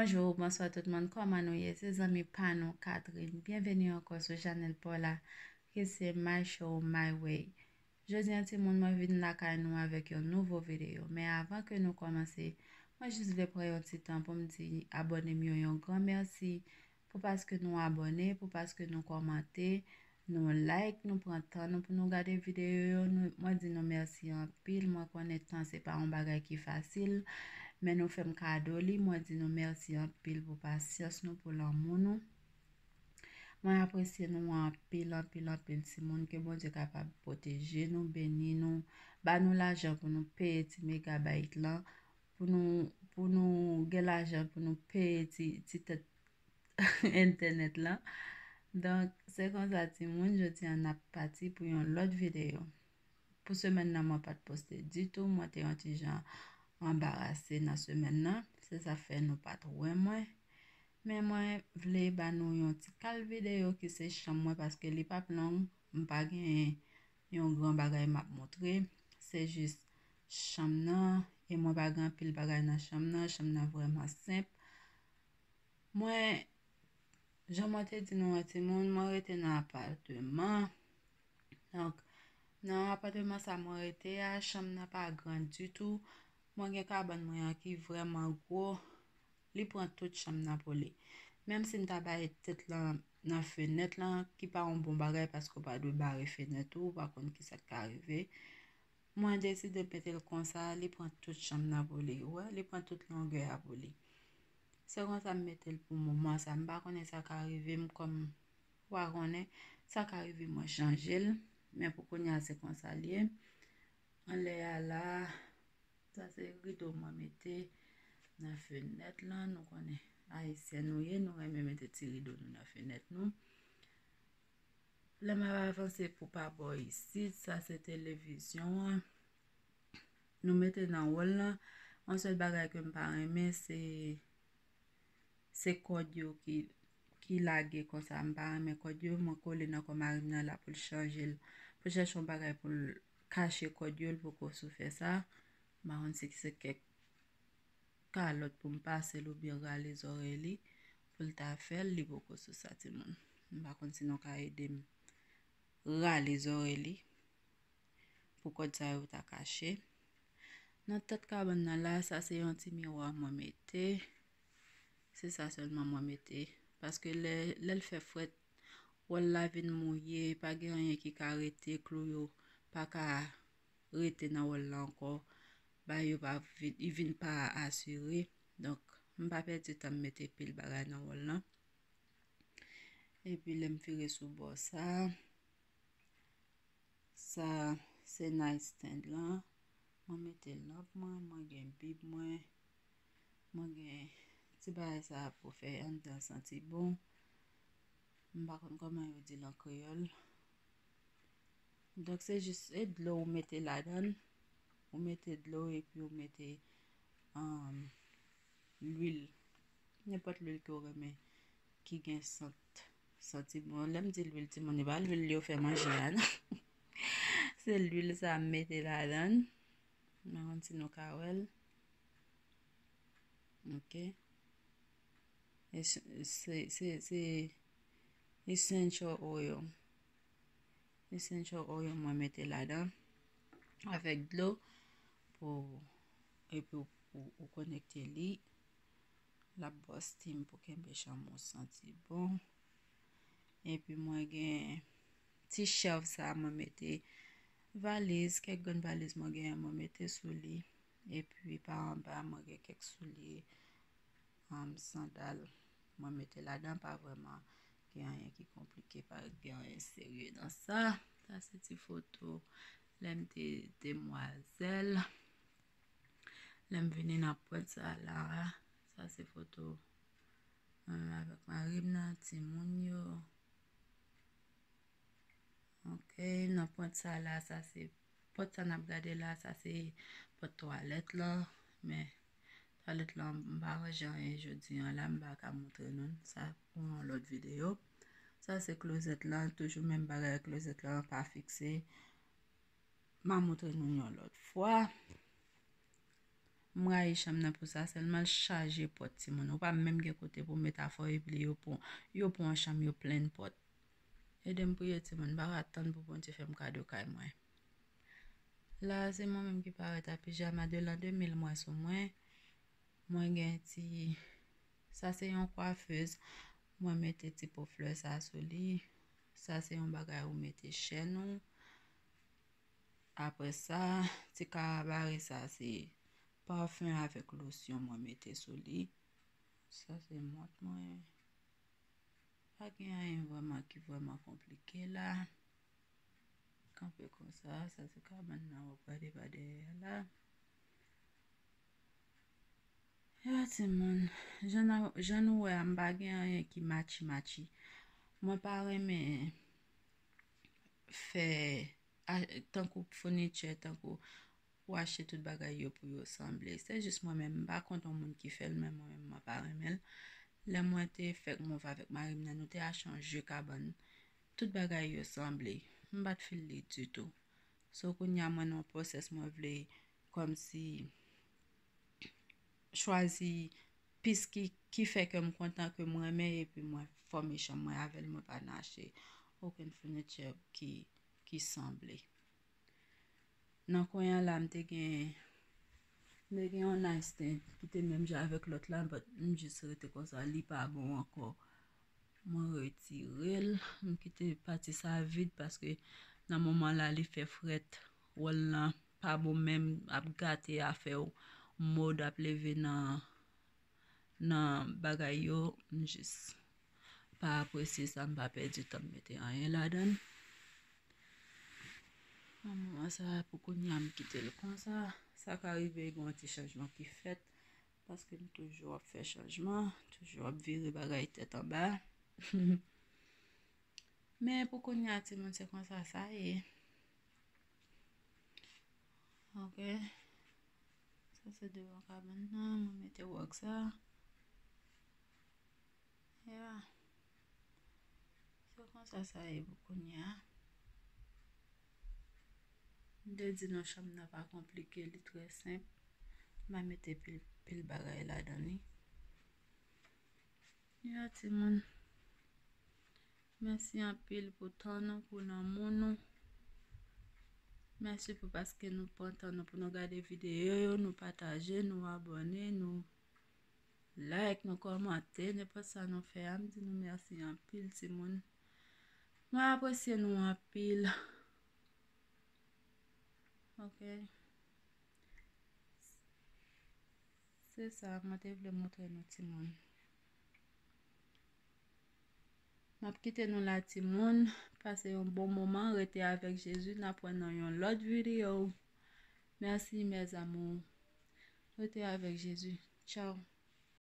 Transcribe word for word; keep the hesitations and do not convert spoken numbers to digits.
Bonjou, bonswa tout moun, kòman nou ye? Se zanmi pa nou, Catherine. Byenveni ankò sou chanèl pa w la, ki se My Show, My Way. Jodi a, timoun, mwen vin lakay nou avèk yon nouvo videyo. Men avan ke nou kòmanse, mwen jis vle pran yon ti tan pou m di abòne m yo yon gran mèsi pou paske nou abòne, pou paske nou kòmante, nou like, nou pran tan nou pou nou gade videyo yo. Nou, mwen di nou mèsi anpil. Mwen konnen tan se pa yon bagay ki fasil, men nou fè m kado li. Mwen di nou mèsi anpil pou pasyans nou, pou lanmou nou. Mwen apresye nou anpil, anpil, anpil, timoun. Ke Bondye kapab pwoteje nou, beni nou, ba nou lajan pou nou peye ti megabayt lan, pou nou, pou nou gen lajan pou nou peye ti, ti tèt entènèt lan. Donk, se konsa, timoun, jodi a n ap pati pou yon lòt videyo. Pou semèn nan, mwen pa t poste ditou. Mwen te yon ti jan anbarase nan semèn nan. Se sa fè nou pa t wè mwen. Men mwen vle ba nou yon ti kal videyo ki se chanm mwen, paske li p ap long. M pa gen yon gran bagay m ap montre. Se jis chanm nan. E mwen pa gen anpil bagay nan chanm nan. Chanm nan vrèman senp. Mwen, jan mwen te di nou an, timoun, mwen rete nan apatman. Donk, nan apatman sa mwen rete a, chanm nan pa gran ditou. Mwen gen kabann mwen an ki vrèman gwo. Li pran tout chanm nan pou li. Menm si m ta bay tèt lan nan fenèt lan, ki pa yon bon bagay paske w pa dwe bare fenèt ou, ou pa konn ki sa k ka rive. Mwen deside mete l konsa, li pran tout chanm nan pou li. Ou wè, li pran tout longè a pou li. Se konsa m mete l pou moman sa. M pa konnen sa ka rive m kòm ou pa konnen sa ka rive mwen chanje l. Men pou kounye a se konsa l ye. Anlè a la, sa se rido mwen mete nan fenèt lan. Nou konnen Ayisyen nou ye, nou renmen mete ti rido nou nan fenèt nou. Lè m ap avanse pou pa bò isit, sa se televizyon an. Nou mete nan wòl lan. Yon sèl bagay ke m pa renmen, se, se kòd yo ki, ki lage konsa. M pa renmen kòd yo, mwen kole nan kò mari m nan la pou l chanje l, pou l chèche yon bagay pou l kache kòd yo, l poko sou fè sa. M pa konn si se kèk kalòt pou m pase l oubyen rale zòrèy li pou l ta fè l, li poko sou sa, timoun. M pa konn si nou ka ede m rale zòrèy li pou kòd sa yo ta kache. Nan tèt kabann nan la, sa se yon ti miwa mwen mete. Se sa sèlman mwen mete. Paske lè, lè l fè frèt, wòl la vin mouye, pa gen anyen ki ka rete, klou yo pa ka rete nan wòl la ankò. Bagay yo pa vin, li vin pa asire. Donk, m pa pèdi tan m mete pil bagay nan wòl lan. Epi lè m vire sou bò sa, sa se nightstand lan. Mwen mete lanp mwen, mwen gen bib mwen, mwen gen ti bagay sa pou fè anndan santi bon. M pa konn kòman yo di l an kreyòl. Donk, se jis, e dlo ou mete ladan l. Ou mete dlo epi ou mete, um, lwil. Nenpòt lwil ke w renmen ki gen sant, santi bon. Lè m di lwil, timoun, e pa lwil yo fè manje a, non. Se lwil sa m mete ladan l. M pa konn si nou ka wè l. Ok. E se, se, se, se essential oil. Essential oil mwen mete ladan avèk dlo pou, epi ou, ou, ou konekte li. L ap ba w steam pou kenbe chanm ou santi bon. Epi mwen gen ti shelf sa mwen mete valiz, kèk grenn valiz mwen genyen mwen mete sou li. Epi pa anba mwen gen kèk soulye, um, sandal mwen mete ladan, pa vrèman gen anyen ki konplike, pa gen anyen serye nan sa. Sa se ti foto lè m te demwazèl. Lè m vini nan pwent sa la, sa se foto mwen menm avèk mari m nan, timoun yo. Ok, nan pwent sa la, sa se pòt sa n ap gade la, sa se pòt twalèt lan. Men twalèt lan, m pa ranje anyen jodi an la, m pa ka montre nou l. Sa pou yon lòt videyo. Sa se klozèt lan, toujou menm bagay, klozèt lan pa fikse. M a montre nou yon lòt fwa. M rayi chanm nan pou sa sèlman, l chaje pòt timoun. Ou pa menm gen kote pou w met afè w epi yo pran, yo pran yon chanm, yo plen pòt. Ede m priye timoun, m pa ka tann pou Bondye fè m kado kay mwen. La a se mwen menm ki parèt a pijama de l'an deux mille mwen sou mwen. Mwen gen ti, sa se yon kwafez. Mwen mete ti po flè sa sou li. Sa se yon bagay ou mete chèn ou. Apre sa, ti karabare sa se pafen avèk losyon mwen mete sou li. Sa se mont mwen. Pa gen anyen vrèman ki vrèman konplike la. Kanpe konsa, sa se kabann nan w ap gade pa dèyè a la. Ya timoun, jan n a, jan nou wè a, m pa gen anyen ki matchi matchi. Mwen pa renmen fè, a, tankou founitchè, tankou pou achte tout bagay yo pou yo sanble. Se jis mwen menm, m pa kont yon moun ki fè l, men mwen menm, mwen pa renmen l. Lè mwen te fèk move avèk mari m nan, nou te achte yon je kabann. Tout bagay yo sanble. M pa t fil li ditou. So, kounye a, mwen nan yon pwosès mwen vle kòmsi chwazi pis ki, ki fè kè m kontan, ke m renmen, epi mwen fòme chanm mwen avè l, mwen pa nan achte okenn founitchè ki, ki sanble. Nan kwen an la, m te gen, m te gen yon nightstand ki te menm jan avèk lòt la, but m jis rete konsa, li pa bon ankò. Mwen retire l, m kite pati sa vid paske nan moman la li fè frèt. Wòl lan pa bon menm, ap gate afè w, mòd ap leve nan, nan bagay yo, m jis pa apresye sa, m pa pèdi tan m mete anyen ladan l. Nan moman sa a, pou kounye a, m kite l konsa. Sa ka rive gen yon ti chanjman ki fèt, paske m toujou ap fè chanjman, toujou ap vire bagay tèt anba. Men pou kounye a, timoun, se konsa sa ye. Ok. Sa se devan kabann nan, mwen mete wòg sa. Yeah. Se konsa sa ye pou kounye a. M te di nou chanm nan pa konplike, li trè senp. M pa mete pil, pil bagay ladan li. Ya timoun. Mèsi anpil pou tan nou, pou lanmou nou. Mèsi pou paske nou pran tan nou pou nou gade videyo yo, nou pataje, nou abòne, nou like, nou kòmante, nenpòt sa nou fè a, m di nou mèsi anpil timoun. Mwen apresye nou anpil. Ok. Se sa mwen te vle montre nou timoun. M ap kite nou la timoun. Pase yon bon moman, rete avèk Jezi, n ap wè nan yon lòt videyo. Mèsi mes amours. Rete avèk Jezi. Tchaw.